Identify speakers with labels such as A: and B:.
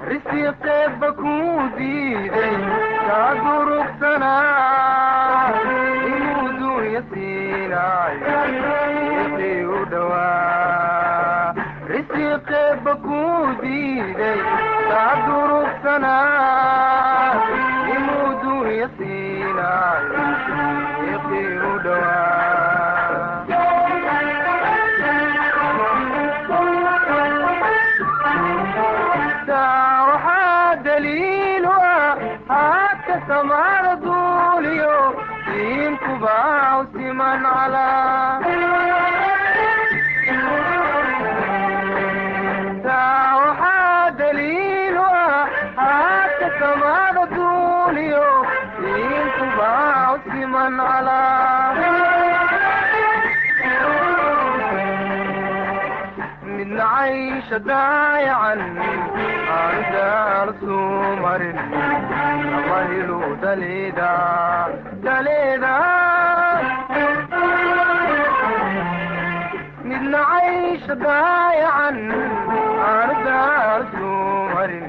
A: Risiqeebba kuu diiday kaa durugsanaa, inuu dunya siinaayo deeqii u dhowaa. Risiqeebba kuu diiday kaa durugsanaa, inuu dunya siinaayo deeqii u dhowaa. Taa waxaa daliilu ah haadka samaada duuliyo diinkubaa siman calaa. Taa waxaa daliilu ah haadka samaada duuliyo diinkubaa siman calaa. Midna caysha daayacan aanu daal suu marin, lama helo daleeda daleeda. Midna caysha daayacan aanu daal suu marin,